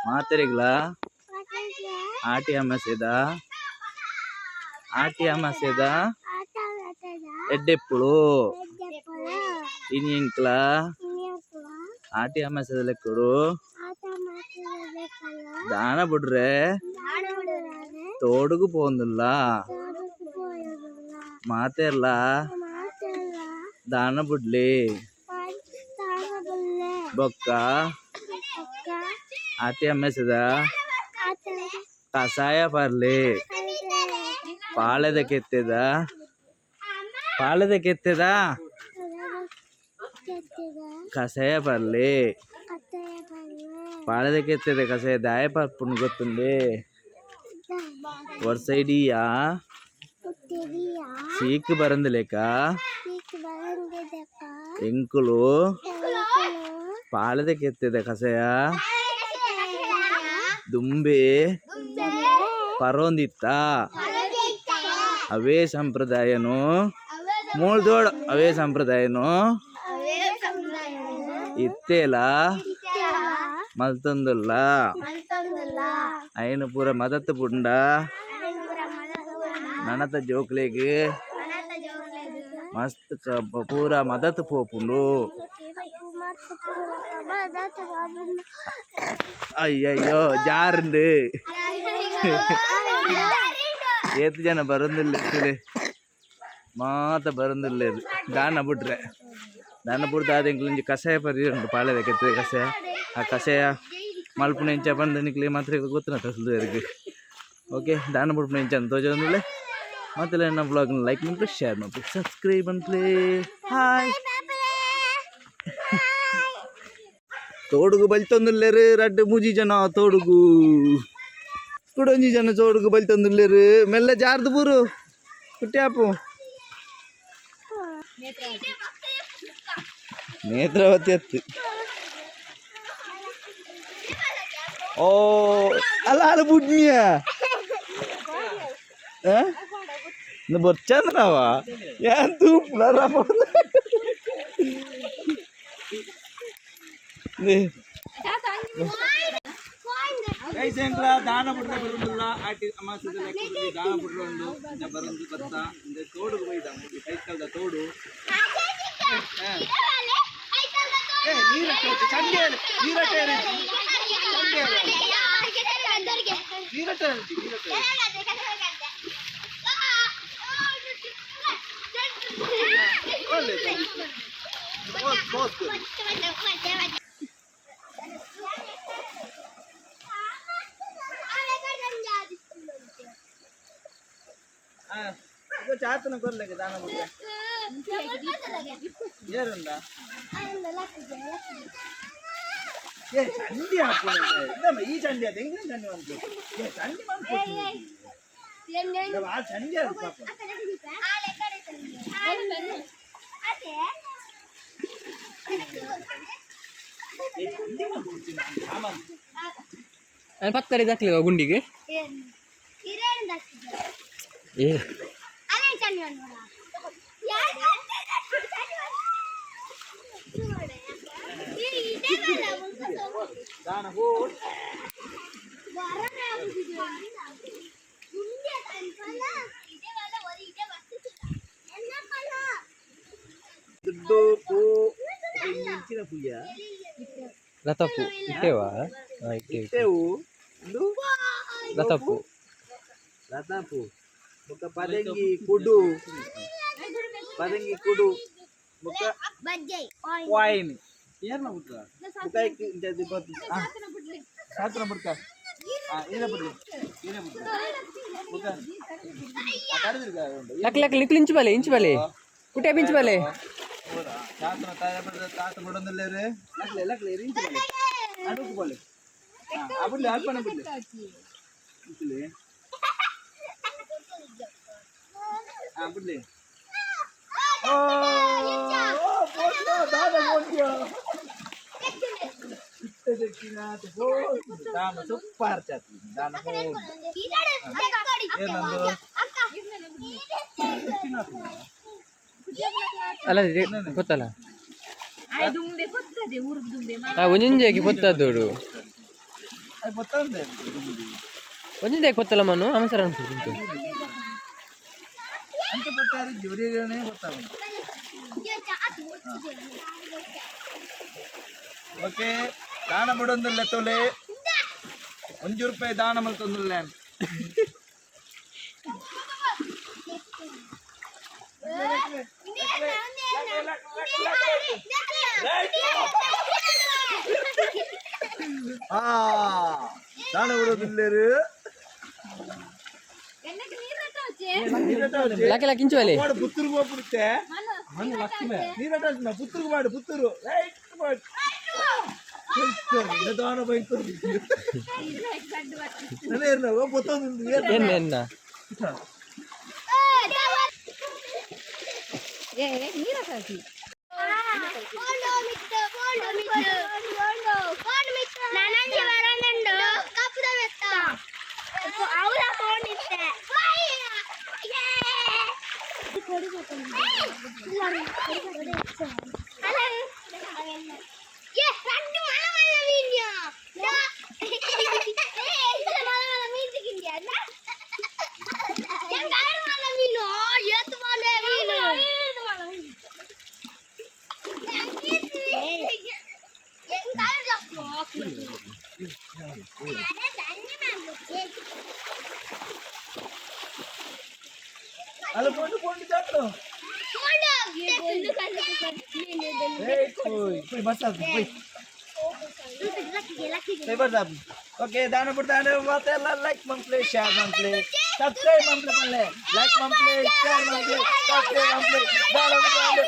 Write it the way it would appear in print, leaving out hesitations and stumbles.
ಮಾತೆರೆಗ್ಲ ಆಟಿ ಅಮಾಸೆದ ಆಟಿ ಅಮಾಸೆದ ಎಡ್ಡೆಪ್ಪುಳು. ಇನಿ ಎಂಕ್ಲ ಆಟಿ ಅಮಾಸೆದ ಲೆಕ್ಕಡು ದಾನ ಬುಡ್ರೆ ತೋಡುಗು ಪೋಂದುಲ್ಲ. ಮಾತೆರ್ಲ ದಾನ ಬುಡ್ಲಿ. ಬೊಕ್ಕ ಆಟಿ ಅಮಾಸೆದ ಕಷಾಯ ಪರ್ಲಿ. ಪಾಳೆದ ಕೆತ್ತೆದ, ಪಾಳೆದ ಕೆತ್ತೆದ ಕಷಾಯ ಪರ್ಲಿ. ಪಾಳೆದ ಕೆತ್ತೆದ ಕಷಾಯ ದಾಯ ಪರ್ಪುನು ಗೊತ್ತುಂಡೆ? ವರ್ಷ ಇಡೀಯಾ ಸೀಕ್ ಬರಂದಿಲೇಕ ಎಂಕುಲು ಪಾಳೆದ ಕೆತ್ತೆದ ಕಷಾಯ ದುಂಬೆ ಪರೋಂದಿತ್ತ. ಅವೇ ಸಂಪ್ರದಾಯನು ಮೂಳ್ದೋಡ್, ಅವೇ ಸಂಪ್ರದಾಯನು ಇತ್ತೇಲ ಮಲ್ತೊಂದುಲ್ಲ. ಐನು ಪೂರ ಮದತ್ ಪುಂಡ ನನತ ಜೋಕ್ಲೆಗ್ ಮಸ್ತ್ ಪೂರ ಮದತ್ ಪೋಪುಂಡು. ಅಯ್ಯಯ್ಯೋ, ಜಾರುಂಡು. ಏತ್ ಜನ ಬರೊಂದುಲ್ಲೆರ್ ಮಾತ ಬರೊಂದುಲ್ಲೆರ್. ದಾನ ಬುಡ್ರೆ, ದಾನ ಬುಡ್ದು ಆದ ಎಂಕ್ಲು ಒಂಜಿ ಕಷಾಯ ಪರಿ ಉಂಡು, ಪಾಳೆದ ಕೆತ್ತೆ ಕಷಾಯ. ಆ ಕಷಾಯ ಮಲ್ಪುನ ಎಂಚ ಪಂದ್ ನಿಕ್ಲೆ ಮಾತ್ರ ಗೊತ್ತುನತ ಸುಲುವೆರ್ಗ್. ಓಕೆ, ದಾನ ಬುಡ್ಪುನ ಎಂಚ ಅಂದ್ ತೋಜೊಂದುಲ್ಲೆ. ಮಾತೆಲ್ಲ ಎನ್ನ ವ್ಲಾಗ್ ಲೈಕ್ ಮನ್ಪುಲೆ, ಶೇರ್ ಮನ್ಪುಲೆ, ಸಬ್ಸ್ಕ್ರೈಬ್ ಮನ್ಪುಲೆ. ಹಾಯ್. ತೋಡುಗು ಬಲ್ತೊಂದುಲ್ಲೆರ್ ರಡ್ಡ್ ಮೂಜಿ ಜನ. ತೋಡುಗು ಕುಡೊಂಜಿ ಜನ ತೋಡುಗು ಬಲ್ತೊಂದುಲ್ಲೆರ್. ಮೆಲ್ಲ ಜಾರ್ದು ಬೂರು ಕುಟ್ಯಾಪು. ನೇತ್ರಾವತಿ ಅತ್ತು. ಓ ಅಲ್ಲ ಅಲ್ಲ, ಬುಡ್ನಿಯ ಬೊರ್ಚಂದ್ರವ ಏನ್ ತೂಪುಲ. ದಾನ ಬುಡ್ರೆ ಬರುದಿಲ್ಲ. ಆಟಿ ಅಮಾಸೆದ ಲೆಕ್ಕದಲ್ಲಿ ದಾನ ಬುಡ್ರೆ ಉಂಡು. ಇಂಚ ಬರೊಂದು ಬತ್ತ ಇಂದೆ ತೋಡುಗು ಬೈದ ಮುಗಿ ಕೈತಲ್ದ ತೋಡು. ಏ ನೀರಟ್ಟೆ ಚಂಡಿ, ನೀರಟ್ಟೆ, ನೀರಟ್ಟೆ, ನೀರಟ್ಟೆ. ಒಳ್ಳೆ ಚಾತನ ಕೊರ್ಲೆಗೆ ದಾನ ಬುಡ್ರೆ ಏರುಂಡ. ಏ ಚಂಡಿ ಹಾಕು. ಈ ಚಂಡಿ ಅದು ಹೆಂಗಿನ ಚಂಡಿ ಮಂತು? ಏ ಚಂಡಿ ಮಂತು, ಆ ಚಂಡಿ ಅದು ಪಾಪ. ಏ ಚಂಡಿ ಮಂತು ಸಾಮಾನು. ಪತ್ತರೆ ದಾಕ್ಲಿವ ಗುಂಡಿಗೆ. ಏ ದಾನ ಹೋಡ್. ದುಡ್ಡು ಪೂ ಇಂಚಿನ ಪುಯ್ಯ. ಲತಪ್ಪು ಇಟ್ಟೇವಾ? ಹಾ, ಇಟ್ಟೇವು. ಇಟ್ಟೆವು ಉಂದು. ಲತಪ್ಪು. ಲತಾಪು ಬೊಕ್ಕ ಪದಂಗಿ ಕುಡು, ಪದಂಗಿ ಕುಡು ಬೊಕ್ಕ ಕಾಯಿನ್ ಏರ್ನ ಬುಡ್ಕ ಬೊಕ್ಕ ಐಕ್ ಇಂಚ ಬತ್ತು. ಸಾತ್ರ ಬುಡ್ಕ. ಈರ ಬುಡ್ಲಿ, ಈರ ಬುಡ್ಕ ಬೊಕ್ಕ ಕಡದಿರ್ಗ ಉಂಡು. ಲಕ್ ಲಕ್ ನಿಕ್ಲು ಇಂಚು ಬಲೆ, ಇಂಚು ಬಲೆ ಕುಟೆ, ಇಂಚು ಬಲೆ. ತಾತನ ತಾಯ ತಾತ ಬುಡೊಂದುಲ್ಲೆರ್. ಲಕ್ಲೆ ಲಕ್ಲೆ, ಇಂಚು ಬಲೆ, ಅಡುಕು ಬಲೆ. ಆ ಬುಡ್ಲಿ, ಅಲ್ಪನ ಬುಡ್ಲಿ, ಇಂಚುಲೆ. ಆ ಬುಡ್ಲಿ. ಓ ಓ ಪೋಟ್ಲ ದಾದ ಪೋಟ್ಯ ಇತ್ತೆ ದಕ್ಕಿನಾತ್ ದಾನ ಸೂಪರ್ ಚಾತಿ ದಾನ ಹೋಗ್. ಏನಂದು? ಅಲ್ಲ, ಗೊತ್ತಲ್ಲ. ಒಂಜೊಂಜಾಗಿ ಪೊತ್ತದೋಡು. ಗೊತ್ತಂದೆ. ಒಂಜಿಂದ ಗೊತ್ತಲ್ಲ ಮನು ಅವಸರ ಅನ್ಸುತ್ತೆ. ಅಂತ ಗೊತ್ತಾದ್ರೆ ಜೋರಿನೇ ಗೊತ್ತಾಗ. ಓಕೆ, ದಾನ ಬಿಡೊಂದಿಲ್ಲ ತೋಲೆ. 1 ರೂಪಾಯಿ ದಾನ ಮಲ್ತೊಂದಿಲ್ಲ. ಆ ದಾನ ಬಿಡೋದಿಲ್ಲೇರು. ಲಕ್ಕೆ ಲಕ್ಕೆ ಇಂಚು ಬಲೆ. వాడు పుత్తూరు పోపుడితే నీరట పుత్తూరుకు వాడు పుత్తూరు రైట్ వాడు నిదాన పోతుంది. ಎನ್ನ ಎನ್ನ. ನನಂಜಿ ಬರೋನುಂಡು ಕಪ್ಪುದ ಬೆತ್ತ ಅವರ ಫೋನ್ ಇತ್ತೆ. రెండు మల మల మీన్యా మల మల மீன் తికిండియా மல மீன் ஏத்து மல மீன். అలా పోండి పోండి చాట్లు. పోయి బస్. ఓకే, దాన పుడతాను. లైక్ మంప్లే, షేర్ మంప్లే, సబ్స్క్రైబ్ మంప్లే పనిలే. లైక్ మంప్లే, షేర్ మంప్లే, సబ్స్క్రైబ్ మంప్లే. దాన పుడతాను.